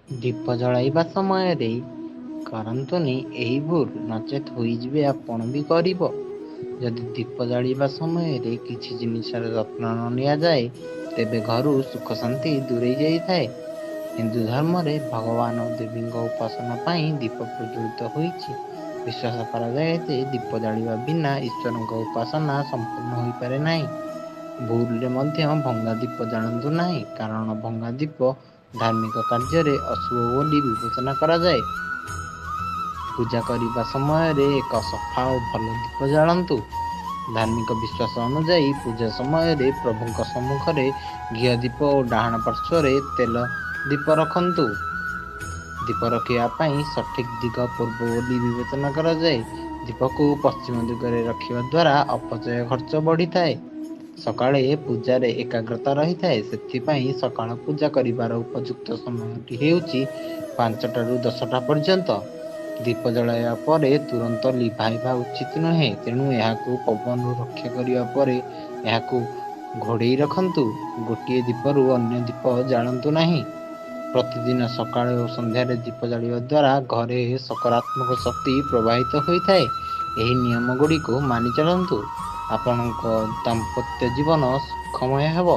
ଦୀପ ଜଳାଇବା ସମୟରେ କରନ୍ତୁନି ଏହି ଭୁଲ, ନଚେତ୍ ହୋଇଯିବେ ଆପଣ ବି ଗରିବ। ଯଦି ଦୀପ ଜାଳିବା ସମୟରେ କିଛି ଜିନିଷର ଯତ୍ନ ନ ନିଆଯାଏ, ତେବେ ଘରୁ ସୁଖ ଶାନ୍ତି ଦୂରେଇ ଯାଇଥାଏ। ହିନ୍ଦୁ ଧର୍ମରେ ଭଗବାନ ଓ ଦେବୀଙ୍କ ଉପାସନା ପାଇଁ ଦୀପ ପ୍ରଜ୍ୱଳିତ ହୋଇଛି। ବିଶ୍ୱାସ କରାଯାଏ ଯେ ଦୀପ ଜାଳିବା ବିନା ଈଶ୍ୱରଙ୍କ ଉପାସନା ସମ୍ପୂର୍ଣ୍ଣ ହୋଇପାରେ ନାହିଁ। ଭୁଲରେ ମଧ୍ୟ ଭଙ୍ଗା ଦୀପ ଜାଳନ୍ତୁ ନାହିଁ, କାରଣ ଭଙ୍ଗା ଦୀପ ଧାର୍ମିକ କାର୍ଯ୍ୟରେ ଅଶୁଭ ବୋଲି ବିବେଚନା କରାଯାଏ। ପୂଜା କରିବା ସମୟରେ ଏକ ସଫା ଓ ଭଲ ଦୀପ ଜାଳନ୍ତୁ। ଧାର୍ମିକ ବିଶ୍ୱାସ ଅନୁଯାୟୀ, ପୂଜା ସମୟରେ ପ୍ରଭୁଙ୍କ ସମ୍ମୁଖରେ ଘିଅ ଦୀପ ଓ ଡାହାଣ ପାର୍ଶ୍ୱରେ ତେଲ ଦୀପ ରଖନ୍ତୁ। ଦୀପ ରଖିବା ପାଇଁ ସଠିକ୍ ଦିଗ ପୂର୍ବ ବୋଲି ବିବେଚନା କରାଯାଏ। ଦୀପକୁ ପଶ୍ଚିମ ଦିଗରେ ରଖିବା ଦ୍ୱାରା ଅପଚୟ ଖର୍ଚ୍ଚ ବଢ଼ିଥାଏ। ସକାଳେ ପୂଜାରେ ଏକାଗ୍ରତା ରହିଥାଏ, ସେଥିପାଇଁ ସକାଳ ପୂଜା କରିବାର ଉପଯୁକ୍ତ ସମୟଟି ହେଉଛି 5ଟାରୁ 10ଟା ପର୍ଯ୍ୟନ୍ତ। ଦୀପ ଜଳାଇବା ପରେ ତୁରନ୍ତ ଲିଭାଇବା ଉଚିତ ନୁହେଁ, ତେଣୁ ଏହାକୁ ପବନରୁ ରକ୍ଷା କରିବା ପରେ ଏହାକୁ ଘୋଡ଼େଇ ରଖନ୍ତୁ। ଗୋଟିଏ ଦୀପରୁ ଅନ୍ୟ ଦୀପ ଜାଳନ୍ତୁ ନାହିଁ। ପ୍ରତିଦିନ ସକାଳେ ଓ ସନ୍ଧ୍ୟାରେ ଦୀପ ଜାଳିବା ଦ୍ୱାରା ଘରେ ସକାରାତ୍ମକ ଶକ୍ତି ପ୍ରବାହିତ ହୋଇଥାଏ। ଏହି ନିୟମଗୁଡ଼ିକୁ ମାନି ଚାଲନ୍ତୁ, ଆପଣଙ୍କ ଦାମ୍ପତ୍ୟ ଜୀବନ ସୁଖମୟ ହେବ।